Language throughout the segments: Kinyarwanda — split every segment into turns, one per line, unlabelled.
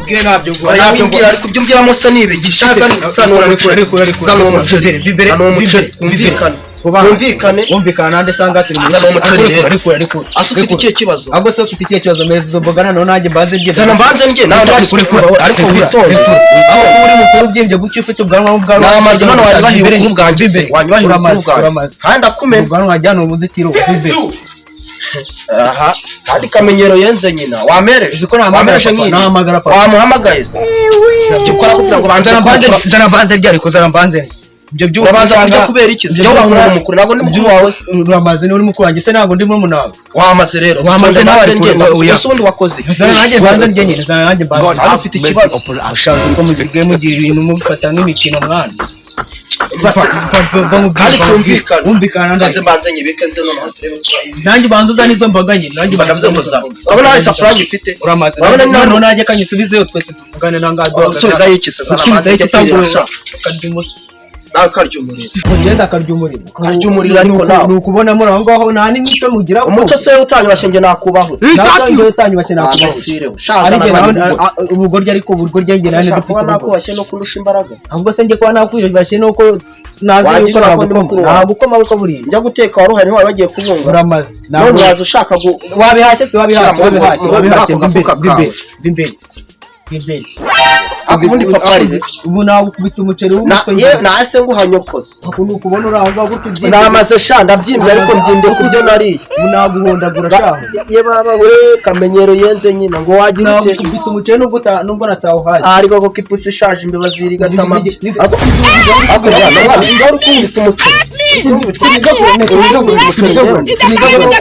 Nkubwiye ntabyo ngo
Oya, wimbwira, ariko ibyo umbwiramo se ni ibiki? Zana uwo muceri, zana uwo muceri, zana uwo muceri, twumvikane, twumvikane.
Wumvikana nande? Sanga turi muri
Zana umuceri rero.
Ariko
Ase ufite ikihe kibazo?
Ahubwo se ufite ikihe kibazo? Meza izo mboga noneho nanjye mbanze ndye.
Zana mbanze ndye nawe.
Rekura.
Ariko witonde.
Aho uri mukuru ubyimbye gutyo, ufite ubwanwa nk'ubwanwa.
Namaze none wanyubahiye ubukuru bwanjye se? Wanyubahiye ubukuru bwanjye?
Uramaze.
Kandi akumena.
Ubwanwa wajyana uruzitiro bibe.
Aha kandi kamenyero yenze nyina wamereje.
Uzi ko nahamagara
Wamereje
papa,
nk'ibi.
nahamagara papa.
Wamuhamagaye se? Ibyo ukora kugira ngo banze
Zana mbanze,
kubikora.
zana mbanze ndye, ariko zana mbanze ndye. Ibyo by'ubu
Urabanza kurya kubera iki se? Jya wubaha umuntu mukuru, ntabwo ndi mukuru wawe se?
Uramaze, niba uri mukuru wanjye se ntabwo ndi murumuna wawe.
Wamaze rero.
Wamaze
Tonde
nawe,
mbanze
ariko
ndye.
oya.
Ese ubundi wakoze iki?
Zana nanjye mbanze ndye nyine, zana nanjye mbanze.
God
Hano
have
ufite
mercy
ikibazo.
upon us.
Ushaje uko mugiye mugira ibintu mubifata nk'imikino mwana.
Kandi twumvikane.
Wumvikana.
Mbanze mbanze nyibike nze noneho turebe ko
Nanjye ubanza uzane izo mboga nyine, nanjye ubanza
Ndavuze ngo
uzane izo
zana.
mboga.
Urabona hari isafuriya ufite?
Uramaze.
Urabona nyine
Noneho nanjye kanyisubizeyo twese tuvugane nangaha.
Usubizayo iki se? Zana
Usubizayo
mbanze
iki
njye kwirira
se?
sha.
Karya umuswa.
Nawe karya umuriro.
Ugenda akarya umuriro.
Karya umuriro ariko nawe.
Ni ukubona muri aho ngaho nta n'imico mugira.
Umuco se utanyubashye njye nakubaho?
Nawe njyewe utanyubashye nakubaho.
Agasire shaza.
Ariko
na
nawe ubugoryi, ariko ubugoryi njye nawe
Ushaka
dufite
kuba
ubugoryi.
nakubashye no kurusha imbaraga.
Ahubwo se njye kuba nakwiyubashye nuko nazi
Wagira
yuko
ko ndi
nagukoma
mukuru wawe.
nagukoma ariko buriya.
Njya guteka wari uhari, ntiwari wagiye kubunga.
Uramaze.
None uraza ushaka gu
Wabihashye se? Wabihashye?
Shyira
Wabihashye?
muri
Wabihashye?
ako gafuka
Mva imbere,
kawe.
mva imbere, mva imbere.
Ako ubundi papa ari he?
Ubu nagukubita umuceri
Na
w'umutwe.
ye nase nguha nyokoze.
Uku ni ukubona uri aho ngaho gutya ubyimbye.
Namaze sha, ndabyimbye, ariko mbyimbye ku byo nariye.
Ubu naguhondagura shaho.
Ye baba we, kamenyero yenze nyina ngo wagira ute?
Nagukubita umuceri nubwo natawuhaye.
Ariko koko ipusi ishaje imbeba zirigata amabyi. Ako ako mwana mwana, ngaho uri kunkubita umuceri. Uri kunkubita umuceri yewe.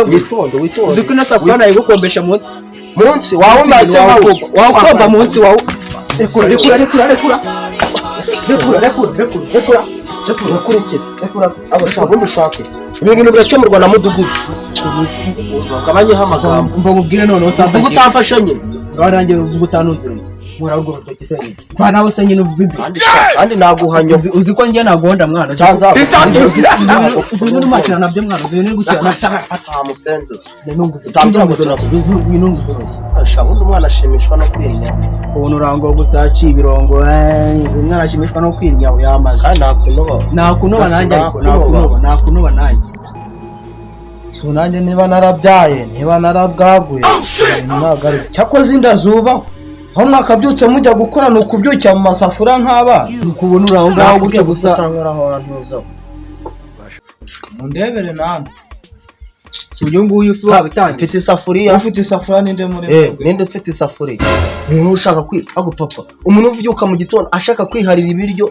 Witonde, witonde.
Uzi ko ino safuriya nayigukombesha munsi.
Munsi wawe umaze nkawo.
Wawukomba munsi wawe. Rekura, rekura, rekura, rekura, rekura, rekura, rekura, rekura, rekura.
Ukurikize.
Rekura.
Abo shaka ubundi ushake ibi bintu birakemurwa na mudugudu, gabanyeho amagambo.
Mva nkubwire noneho sasa.
Uvuga utamfashe nyine.
Ngaho nanjye uvuga utanunze urugi, nkura urwo rutoki se nyine, va nawe se nyine uvuga ibyo.
Kandi sha, kandi naguha nyoko.
Uzi ko njye naguhonda mwana?
Cyangwa
Uzi ibintu urimo nabyo mwana? Uzi ibintu uri gukina nabyo?
Fata musenzi.
Winunguze.
Utambwira ngo turavuga.
Winunguze urugi.
Sha, ubundi umwana ashimishwa no kwinya.
Ukuntu urango gusa aciye ibirongo, umwana ashimishwa no kwirya yamaze.
Kandi nakunoba.
Nakunoba
Gasi
nanjye, ariko
nakunoba.
nakunoba, nakunoba nanjye.
Si nanjye niba narabyaye, niba narabwaguye, ibintu ntabwo ari cyakoze inda zubahwe. Aho mwakabyutse mujya gukora ni ukubyukira mu masafuriya nk'abana.
Ukubona uri aho ngaho gutya gusa.
Utankoraho wantuzaho.
Mundebere namwe.
Si uyu nguyu si wabitangiye?
Mfite isafuriya.
Ufite isafuriya ninde muri
Eh,
mwebwe?
ninde ufite isafuriya? Umuntu ushaka kwi ako papa, umuntu ubyuka mu gitondo ashaka kwiharira ibiryo.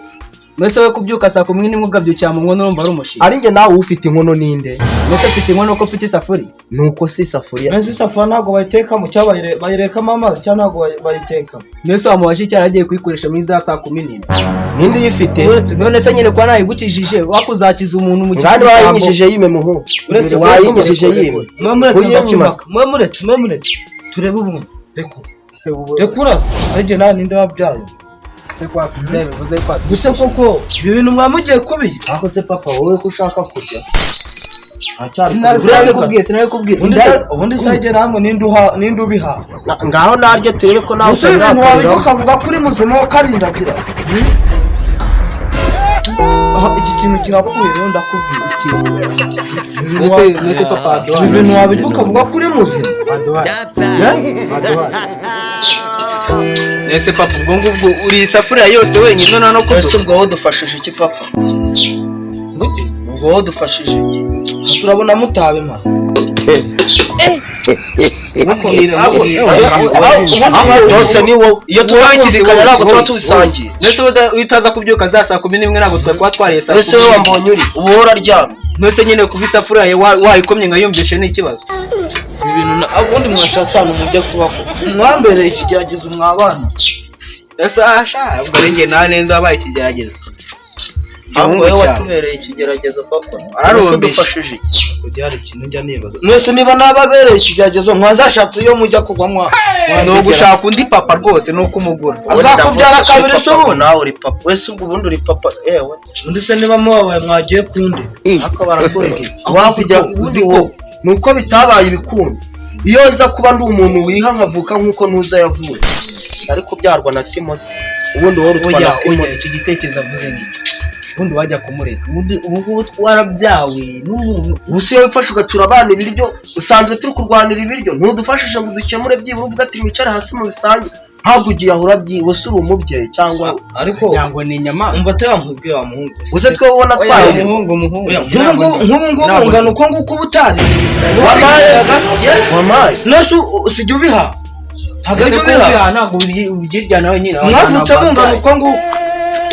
Mbese we kubyuka saa 11 ukabyukira mu nkono urumva ari umushinga?
Ari njye nawe, ufite inkono ninde?
Mbese mfite inkono ko mfite isafuriya?
Nuko si isafuriya.
Mbese isafuriya ntabwo bayitekamo cyangwa bayirekamo amazi cyangwa ntabwo bayitekamo?
Mbese wamubasha icyo yaragiye kuyikoresha muri za saa 11?
Ninde uyifite?
None se nyine kuba nayigukijije wakuzakiza umuntu mu
Ngani wayinyujije yime muhu?
Uretse
Wayinyujije yime.
Mwe muretse.
Uyinyima.
Ndakimaka mwe muretse, mwe muretse turebe ubu. Rekura, rekura. Ari njye nawe ninde wabyaye?
Se kwa bivuze kwa
Gusa koko ibi bintu mwamugiye kubirya.
Ako se papa, wowe ko ushaka kurya Aracyari
Sinabikubwiye, sinabikubwiye.
Ubundi se njye namwe ninde uha, ninde ubiha?
Ngaho narye turebe ko nawe
Gusa ibi bintu wabirya
utabirakariraho.
ukavuga ko uri muzima ukarindagira. Aha iki kintu kirapfuye rero, ndakubwira. Ibi bintu
Mbese papa
ibi bintu wabirya ukavuga ko uri muzima?
Waduhaye. Ese papa, ubwo ngubwo uri isafuriya yose wenyine none no
Ese
kuduha?
ubwo wowe udufashije iki papa? Ubwo wowe udufashije iki?
Turabona mutabimara.
Byose ni wowe, iyo tuzakumvikana ntabwo tuba tubisangiye.
Mbese iyo utaza kubyuka za saa 11 ntabwo twari kuba twariye saa
Ese
kumi
wowe
n'imwe.
wambonye uri ubu, wowe uraryamye.
Mbese nyine kuba isafuriya wayikomye nkayumvishe ni ikibazo?
Ibi bintu ubundi mwashatse ahantu mujya kuba ko mwambereye ikigeragezo mwabana.
Ese asha, ubwo ari njye nta neza wabaye ikigeragezo.
Ahubwo
Igihungu
wowe
cyawe.
watubereye ikigeragezo papa.
Ararumbije.
Ese udufashije iki?
Kujya hari ikintu njya nibaza mwese, niba nababereye ikigeragezo mwazashatse iyo mujya kugwa mwa
Ni ugushaka undi papa rwose, ni ukumugura.
Azakubyara kabiri se ubundi?
Nawe uri papa wese, ubwo ubundi uri papa yewe.
Ubundi se niba mubabaye mwagiye kundi?
Ariko barakurega wakugira ubundi wowe ni uko bitabaye ibikundi. Iyo nza kuba ndi umuntu wiha nkavuka nk'uko ntuza yavuye, ariko byarwa na Timothy, ubundi wowe urutwa na
Oya, oya,
Timothy.
Icyo gitekerezo avuze ni ubundi wajya kumureka, ubundi ubu ngubu twarabyawe n'umuntu.
Ubu se iyo wifashe ugacura abana ibiryo, usanzwe turi kurwanira ibiryo, ntudufashije ngo dukemure byibura uvuga ati mwicare hasi mu bisange, ntabwo ugiye aho urabyiwe. Ese uri umubyeyi cyangwa
Ariko
Kugira ngo ni inyamaswa.
Umva atari nkubwira wa muhungu.
Uze twe ubona
Oya,
twahirwa.
umuhungu, umuhungu.
Oya, nk'ubu ngubu ungana uko nguko uba utari
Wampaye, wampaye.
Nose usijya ubiha, ntabwo
Ese
aribyo
ko
ubiha.
ubiha ntabwo ubyirya nawe nyine.
Mwavutse mungana uko nguko.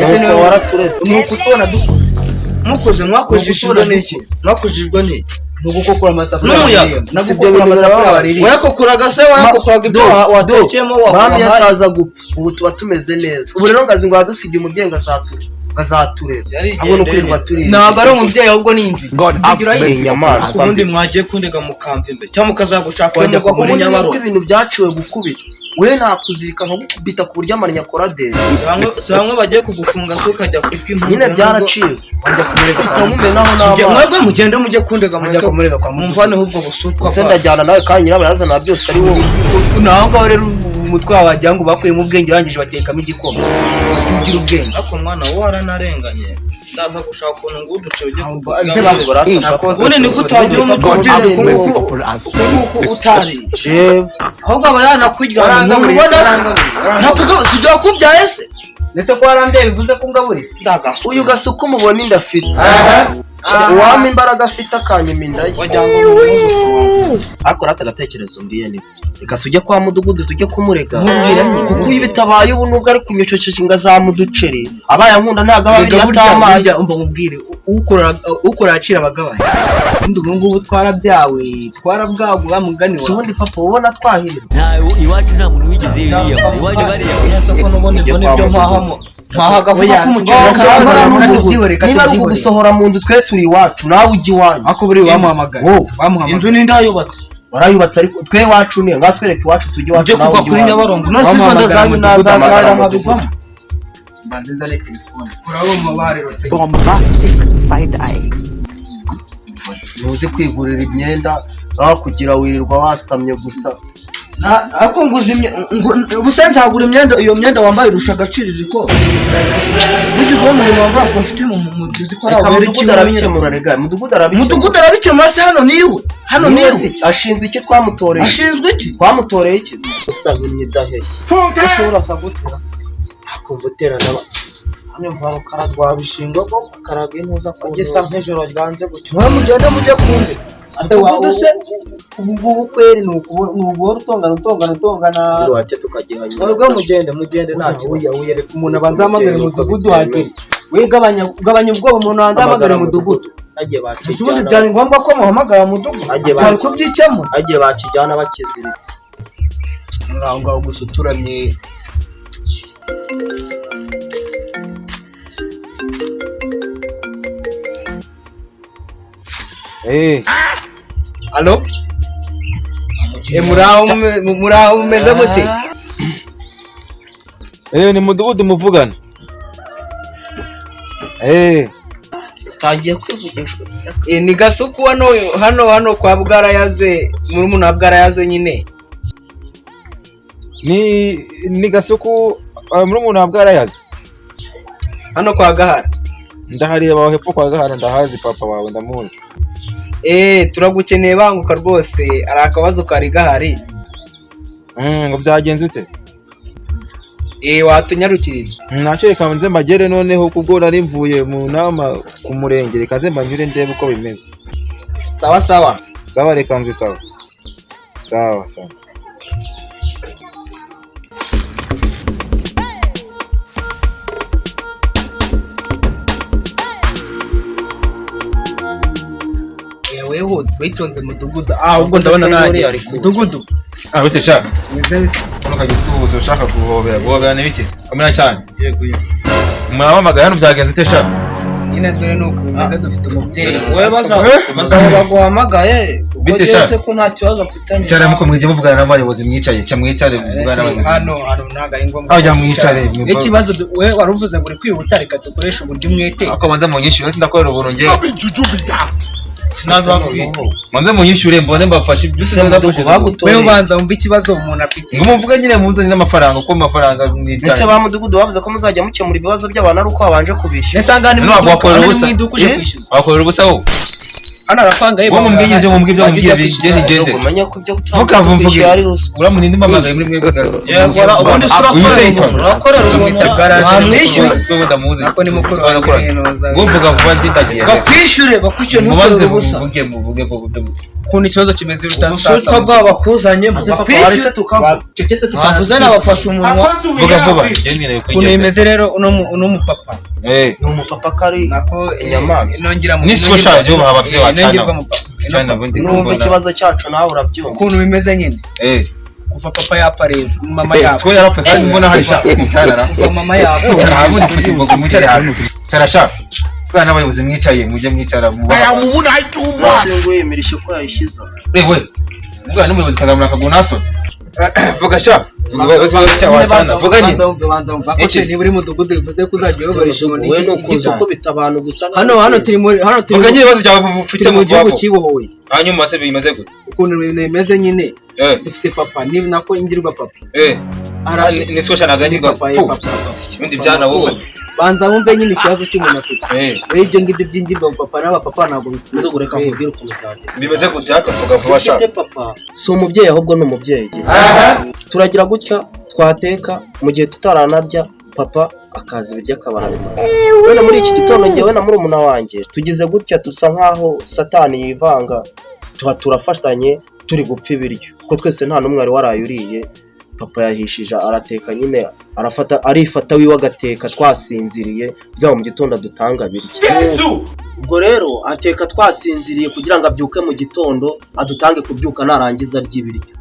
Nuko waratureze.
Ni ukutubona dukuze.
Mukoze mwakujijwe n'iki? Mwakujijwe n'iki?
Ni ugukokora amasafuriya
N'umuyaga.
baririye. No gukokora amasafuriya baririye.
Wayakokoraga se? Wayakokoraga ibyo watekeyemo?
Mami
Wahaye
yataza gupfa ubu tuba tumeze neza. Ubu rero ngazi ngo yadusigiye umubyeyi ngo azaturera, ahubwo ni ukwirirwa turira.
Ntabwo ari umubyeyi, ahubwo ni imvi.
God have mercy.
Inyamaswa.
Ubundi mwagiye kundega mukamva imbere cyangwa mukazagushaka
Wajya
mugwa kuri
Ubundi nuko
Nyabarongo.
ibintu byaciwe gukubita, we nakuzirika nkagukubita ku buryo amarinya akora dede.
Si bamwe bagiye kugufunga se ukajya kwitwa impunzi?
Nyine byaraciwe.
Wajya kumurega kwa
ukamumenaho n'amazi.
Mwebwe mugende mujye kundega,
Wajya
mureke
kumurega kwa mudugudu.
mumvaneho ubwo busutwa.
Ese ndajyana nawe kandi nyirabayazana byose ari wowe.
Naho ngaho rero umutwe wawe wagira ngo bakuyemo ubwenge, urangije batekamo igikoma, ugira ubwenge.
Ariko mwana wowe waranarenganye, ndaza gushaka ukuntu ngo uduce ujye
Ubundi
ubundi niko utagira umutwe
God have
ugiye
mercy
uku
upon us.
nguku utariye,
Jewe.
ahubwo aba yanakuryana.
Warangaburiye,
Ntubona?
warangaburiye.
Ntabwo sibyo wakubyaye se?
Ndetse ko warambyaye bivuze ko ungaburiye.
Ndagasa.
Uyu gasuka umubona inda afite, uwampa imbaraga afite akanyima inda ye.
Wagira ngo ni umuhungu.
Ariko rata agatekerezo mbwiye ni reka tujye kwa mudugudu tujye kumurega,
Mubwira nyine.
kuko iyo bitabaye ubu nubwo ari kunyoceceka ngo azamuduceri abaye ankunda ntabwo aba
Erega
abiri
burya
atamaye.
burya umva nkubwire, ukora acira abagabanya. Ubundi ubu ngubu twarabyawe, twarabwaguye wa mugani
Si
wawe.
ubundi papa ubona twahirwa.
Nta iwacu nta muntu wigeze yiyahura, iwacu bariyahuye.
Ese ko n'ubundi
Tujye
mbona
kwa
ibyo
mudugudu.
mpahamo mpaha agafuka
Oya,
k'umuceri
ngombwa,
kambara
reka
n'umuguzi.
tubyihorere, reka
Niba ari
tubyihorere.
ugusohora mu nzu, twe turi iwacu, nawe ujya iwanyu.
Ariko buriya wamuhamagaye.
Wowe.
Wamuhamagaye.
Inzu ni ndayubatse.
Warayubatse, ariko twe iwacu ni ngaho, twereke iwacu tujye iwacu,
Ujye
nawe
kuva
ujye
kuri
iwawe.
Nyabarongo none se izo
Wamuhamagara
ndazanyu
mudugudu,
nazazahira
hamagara
nkabigwamo.
Mbanze nzane telefone. Urabona barerose.
Bombastic side eye.
Ntuzi kwigurira imyenda aho kugira wirirwa wasamye gusa.
Ariko nguze ubusa nzagura imyenda. Iyo myenda wambaye irusha agaciro izi kose. Burya ubona umuntu wambaye kositimu mu uzi ko ari
Reka
abere.
mudugudu arabikemura, rega mudugudu arabikemura.
Mudugudu arabikemura se? Hano niwe, hano
Niwe
niwe.
se, ashinzwe iki? Twamutoreye?
Ashinzwe iki?
Twamutoreye iki? Usa nk'imidaheshye.
Ese urasa gutera?
Akumva uterana
Hano mva rukara rwabishinga ko akaraga intuza
ku
gisa
ntuza.
nk'ijoro ryanze gutya. Mwe mugende mujye kunde
Ate wa
mudugudu se.
Ubu ngubu kweri ni uguhora utongana, utongana, utongana.
Iwacu tukagihanyura.
Mwebwe mugende, mugende, nta kibazo.
Oya, oya, reka umuntu abanza ahamagare umudugudu hagere. We gabanya, gabanya ubwoba, umuntu abanza ahamagare umudugudu.
Hagiye
Ese ubundi
bakijyana.
byari ngombwa ko muhamagara mudugudu?
Agiye
Twari kubyikemura.
Hagiye bakijyana bakiziritse.
Ngaho ngaho gusa uturamye. Alo? Muraho, muraho, mumeze mute?
Ni mudugudu muvugana.
Utangiye kwivugishwa.
Ni gasuku hano, hano hano kwa Bwarayaze, murumuna wa Bwarayaze nyine.
Ni gasuku murumuna wa Bwarayaze.
Hano kwa Gahara.
Ndahareba aho hepfo kwa Gahara, ndahazi papa wawe ndamuzi.
Turagukeneye, banguka rwose, hari akabazo kari gahari.
Ngo byagenze ute?
Watunyarukiriza.
Ntacyo, reka nze mbagere noneho kubwo nari mvuye mu nama ku murenge, reka nze mbanyure ndebe uko bimeze.
Sawa sawa.
Sawa, reka nze, sawa. Sawa sawa.
Weho witonze mudugudu. Ah, ubwo ndabona
Uriya
nanjye.
ari kuza.
Mudugudu.
Ah, bite sha? Hano kagituza ushaka guhobera, guhobera ni biki? Kamera cyane.
Yego, yego.
Murampamagaye hano byagenze ute sha?
Nyine dore nuko bimeze, dufite umubyeyi.
Wowe baza baguhamagaye ubwo.
Bite
Njyewe
sha?
se ko nta kibazo mfitanye
Cyane
nawe.
muko mwijye muvugana n'abayobozi, mwicaye, cya mwicare muvugana n'abayobozi.
Hano hano ntabwo ari ngombwa.
Ah, jya mwicare.
Ikibazo we wari uvuze ngo uri kwihuta, reka dukoreshe uburyo umwete.
Ako banza mu nyinshi, wese ndakorera ubuntu njyewe. Manze munyishyure mbone mbafashe ibyo
Se mudugu bagutoreye.
Wewe ubanza wumve ikibazo umuntu afite.
Ngo muvuge nyine munzanye n'amafaranga, kuko amafaranga ni
Ese ba mudugudu bavuze ko muzajya mukemura ibibazo by'abantu ari uko babanje kubishyura?
Ese aha ni mu
Ntabwo
iduka,
wakorera
hano ni
ubusa.
mu iduka uje kwishyuza.
Wakorera ubusa wowe.
Hano arafanga ye.
Wowe mumbwiye ibyo mumbwiye, ibyo mumbwiye bigende igende.
Umenye ko ibyo
Vuga vuga
kwishyura ari ruswa.
Uramuninde impamagaye muri mwebwe gazo.
Yego, ubundi se
Uyu se
urakorera
yitwa
umuntu, urakorera umuntu wamwishyuye.
Ndamuzi.
Ako ni mukuru wanjye noza.
Ngo mvuga vuba ndindagiye.
Bakwishyure, bakwishyure,
Mubanze
ntukorere ubusa.
muvuge muvuge vuba.
Ukuntu ikibazo kimeze uruta
Ubusutwa bwabo bakuzanyemo,
Waretse tukavuga.
bavuze nabafashe umunwa.
Vuga vuba. Ngendere
Ukuntu bimeze rero, uno mupapa
Eh.
Ni umupapa kari
nako
inyamaswa.
nongera mu
Nisiko shaje ubaha ababyeyi
nongirwa
bacana.
mupapa.
Cyane ubundi
Numva ikibazo cyacu nawe urabyumva.
Ukuntu bimeze nyine.
Eh.
Kuva papa yapfa rero, mama
Eh,
yapfa.
siko yarapfa kandi mbona hari sha. Cyane.
Kuva mama yapfa.
Cyane habundi mfite imbogo mwicare hasi. Cyane sha. Twana n'abayobozi mwicaye mujye mwicara mubaha.
Ngo yemereshe ko yayishyize.
Ewe. Mugana n'umuyobozi kazamura akaguru naso. Vuga sha. Vuga cyane. Vuga nyine.
Banza wumve ako
Iki?
niba uri mudugudu bivuze ko uzajya uyobora inkoni.
Wowe ni ukuza ukubita abantu gusa.
Hano turi muri hano turi
Vuga nyine ibibazo byawe ufite
turi mu
mu
gihugu
gihugu.
kibohoye.
Hanyuma se bimeze gute?
Ukuntu ibintu bimeze nyine,
Eh.
dufite papa niba nako ingirwa papa.
Eh.
Ara
Nisiko sha naganyirwa.
Papa, ye, papa.
Ibindi byana wowe.
Banza wumve nyine ikibazo cy'umuntu afite.
Eh.
Rero ibyo ngibyo by'ingirwa papa n'abapapa ntabwo
Mudugudu reka nkubwire ukuntu byagenze.
Bimeze gute hakavuga vuba sha.
Dufite papa si umubyeyi ahubwo ni umubyeyi. Turagira gutya twateka mu gihe tutaranarya, papa akaza ibiryo akaba arabimaze. None muri iki gitondo njyewe na murumuna wanjye tugize gutya dusa nkaho satani yivanga, tuba turafatanye turi gupfa ibiryo kuko twese nta n'umwe wari waraye uriye. Papa yahishije arateka nyine, arafata arifata wiwe agateka twasinziriye, byaba mu gitondo adutanga biryo. Ubwo rero ateka twasinziriye kugira ngo abyuke mu gitondo adutange kubyuka narangiza arya ibiryo.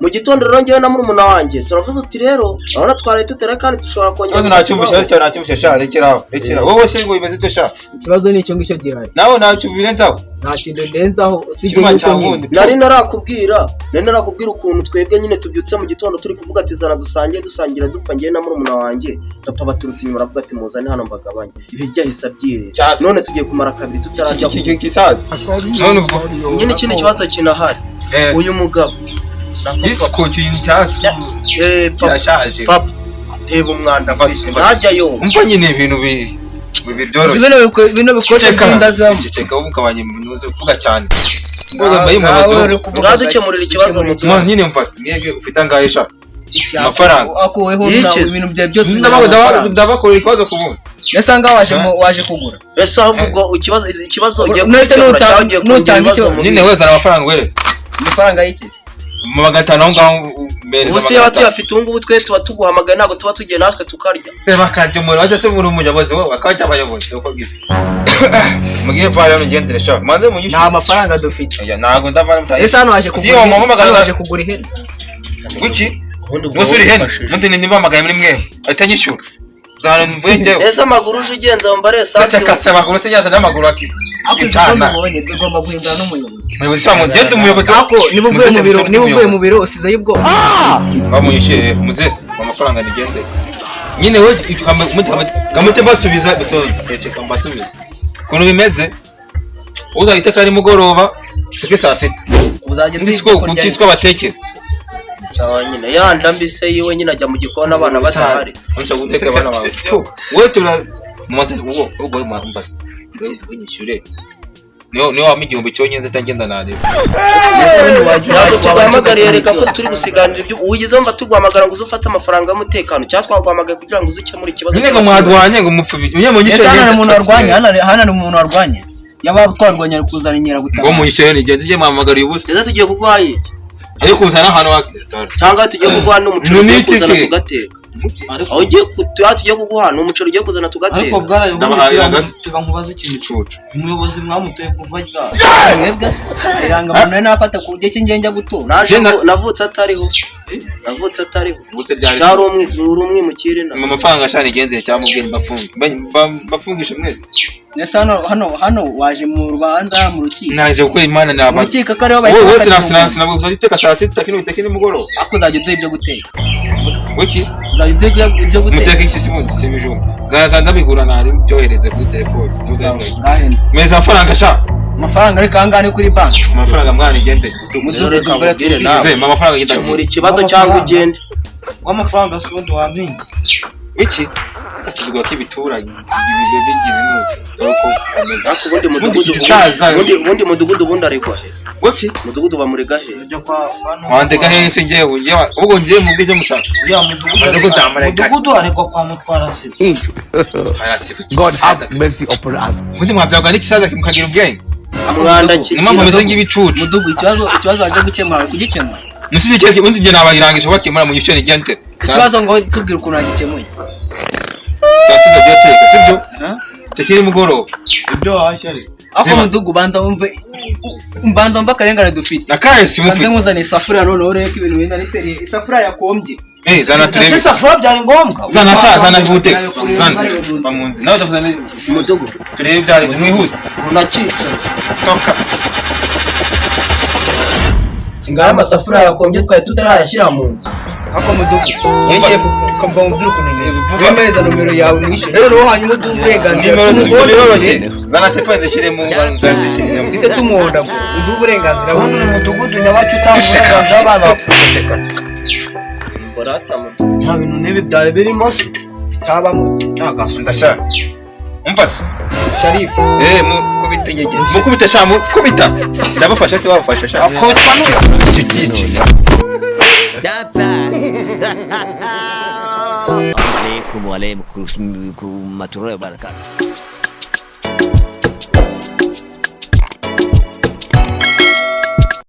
Mu gitondo rero njyewe na murumuna wanjye turavuze uti rero urabona twaraye tutera kandi dushobora kongera
Ikibazo nacyumvise, ikibazo cyawe nacyumvise sha, rekeraho, rekeraho. Wowe se ngo bimeze ute sha?
Ikibazo ni icyo ngicyo gihari.
Nawe ntacyo ubirenzaho.
Nta kintu ndenzaho usibye
Icyuma
yuko
cya
nyine.
wundi.
Nari narakubwira ukuntu twebwe nyine tubyutse mu gitondo turi kuvuga ati zana dusangiye, dusangira dupfa njyewe na murumuna wanjye. Papa baturutse inyuma aravuga ati muzane hano mbagabanye ibiryo, ahise abyirira.
Cyase.
None tugiye kumara kabiri tutararya.
Kisaza. None uvuga.
Nyine ikindi kibazo kinahari,
Eh.
uyu mugabo
Isiko kintu cyase.
Papa,
Kirashaje.
papa reba umwanda
Mva-
ntajya yoga.
Umva nyine ibintu bi byoroshye.
Bino bikote by'inda zamo.
Ceceka wowe ugabanya umuntu uvuga cyane. Mvuga mbaye umuyobozi wowe.
Uradukemurira ikibazo mu
Mwa nyine mva mwebwe ufite angahe sha? Amafaranga.
Akuweho
Yikize.
ibintu byawe byose.
Ndabakorera ikibazo ku bundi.
Ese ngaho waje kugura.
Ese ahubwo ubwo ikibazo ugiye
Nuhita
kugikemura cyangwa ugiye kongera
nutanga
ibibazo
icyo-
mu
Nyine wese amafaranga were.
Amafaranga y'iki?
Mu magatanu aho ngaho mbereza.
Ubu se yaba tuyafite ubu ngubu twe tuba tuguhamagaye, ntabwo tuba tugiye natwe tukarya.
Se bakarya umuriro wajya se muri umuyobozi wowe bakajya abayobozi uko bwiza. Mugiye pale hano ugendere sha. Manze munyishyure.
Nta mafaranga dufite.
Oya, ntabwo ndavana mutayi.
Ese hano waje kugura
Uzi uwo
ihene?
mama
Hano waje kugura ihene.
Guki?
Ubundi ubwo
Mwese uri hene.
wifashije.
Mundi ni nimpamagaye muri mwe. Ahita nyishyura. Zana mvuye njyewe.
Ese amaguru uje ugenza wumva ari esanse?
Ceceka se amaguru se yaza n'amaguru aki.
Ariko
Itana.
ubonye tugomba guhindura n'umuyobozi.
Umuyobozi sa mugende umuyobozi.
Ako niba uvuye mu biro, niba uvuye mu biro usizeyo ubwoba.
Bamunyishyuye muze amafaranga nigende. Nyine we kamute mbasubiza bitoze. Ceceka mbasubiza. Ukuntu bimeze uzahita kari mugoroba teke saa sita.
Uzajya
Ndisiko kukiswa batekera.
Sawa nyine yanda mbise yiwe nyine ajya mu gikoni abana badahari.
Unshaka guteka abana bawe. Wowe tura mumaze ubwo ubwo mbaza. Unyishyure. Niyo niyo wampa igihumbi cyonyine ndagenda nareba.
Ntabwo tuguhamagariye reka ko turi gusiganira ibyo ugize wumva tuguhamagara ngo uze ufate amafaranga y'umutekano cyangwa twaguhamagaye kugira ngo uze ukemure ikibazo.
Nyine ngo mwadwanye ngo mupfe nyine munyishyure.
Ese hano hari umuntu warwanye, hano hari umuntu warwanye. Yaba twarwanye ari kuzana inkeragutabara.
Ngo munyishyure nigende njye muhamagariye ubusa.
Ese tugiye kuguha iki?
Ariko kuzana ahantu wa
Cyangwa tugiye kuguha n'umuceri
Ni
ugiye
iki
kuzana
se?
tugateka. Aho ugiye aho tugiye kuguha ni umuceri ugiye kuzana tugateka.
Ariko bwana
Ndabahaye agasi.
tega nkubaze ikintu.
Cucu.
Umuyobozi mwamutoye kuva ryari?
Mwebwe irangamuntu nari nafata ku buryo ki njya gutora.
Naje
Jye na-
navutse atariho. Navutse atariho.
Ubutse byari.
Cyari uri umwimukira ina.
Mu mafaranga ashana igenzeye cyangwa ubwenge mbafunge. Mbafungishe mwese.
Ese hano waje mu rubanza mu rukiko.
Naje gukora imana
Mu
naba.
rukiko ko ariho
Wowe
bahita
wowe
bakatira umuntu.
sinabwo uzajya saa sita kino uteke nimugoroba.
Ariko uzajya uduha ibyo guteka.
Wiki
Uzajya uduha ibyo guteka.
muteke iki simundi si ibijumba. Zaza ndabigura nari byohereze kuri telefone.
Ngahe.
Meza amafaranga sha.
Amafaranga ariko ahangaha ni kuri banki.
Amafaranga mwana igende.
Rero reka nkubwire nawe.
Muzehe, mpa amafaranga ngende.
Kemura ikibazo cyangwa ugende.
W'amafaranga si ubundi wampinga.
Iki gasuzugura k'ibituranyi ibigo bigize intuzi dore uko ameze.
Ariko ubundi mudugudu,
Gisaza.
ubundi mudugudu ubundi aregwa he?
Wiki
Mudugudu bamurega he?
Ujya kwa
wandega hehe se? Njyewe njyewe ubwo ngiye mu bw'ibyo mushaka.
uriya mudugudu.
Mudugudu amurega.
Mudugudu aregwa kwa mutwara sibo.
Arasifa.
God have mercy upon us.
Ubundi mwabyagwa n'ikisaza mukagira ubwenge.
Umwanda.
Niyo mpamvu mumeze nk'ibicucu.
Mudugu, ikibazo waje gukemura kugikemura.
Musize ikibazo ubundi njye nabayirangije bakemura mu gice nigente.
Ikibazo ngo tubwire ukuntu wagikemuye.
Saa tisa agiye ateka, sibyo? Tekera nimugoroba.
Ibyo wahashye ariko.
Ako
Zima.
mudugu, banza wumve, banza wumve akarengane dufite.
Nakaye si
Banze
mufite.
nkuzane isafuriya noneho urebe ko ibintu bingana iseri isafuriya yakombye.
Eh, zana turebe.
Ese safuriya byari ngombwa?
Zana sha, zana vute. Zana bamunzi nawe ndakuzana.
Mudugudu
Turebe byari byo mwihute.
unacitse.
Toka.
Singaya amasafuriya yakombye twari tutarayashyira mu nzu.
Ako mudugu, yongeye kumva mubwira ukuntu wemeza nomero yawe mwishyure noneho hanyuma uduhe uburenganzira.
Nimero
Tumuhonda.
biroroshye. Zana telefone zishyire mu zana zishyire mu.
Duhite tumuhonda ngo uduhe uburenganzira.
Ubundi ni mudugudu nyabaki utanga uburenganzira abana bapfuye.
Ceceka.
Korata mudugudu.
Nta bintu n'ibi byari birimo se bitabamo se. Nta
Ndashaka. Umva se.
Sharifu.
Eh, mukubite yegeze. Mukubite sha, mukubita. Ndabafasha se babafasha sha.
Akotwa n'uyu.
Icyo cyici.
Alaikum wa alaikum wa rahmatullahi wa barakatuh.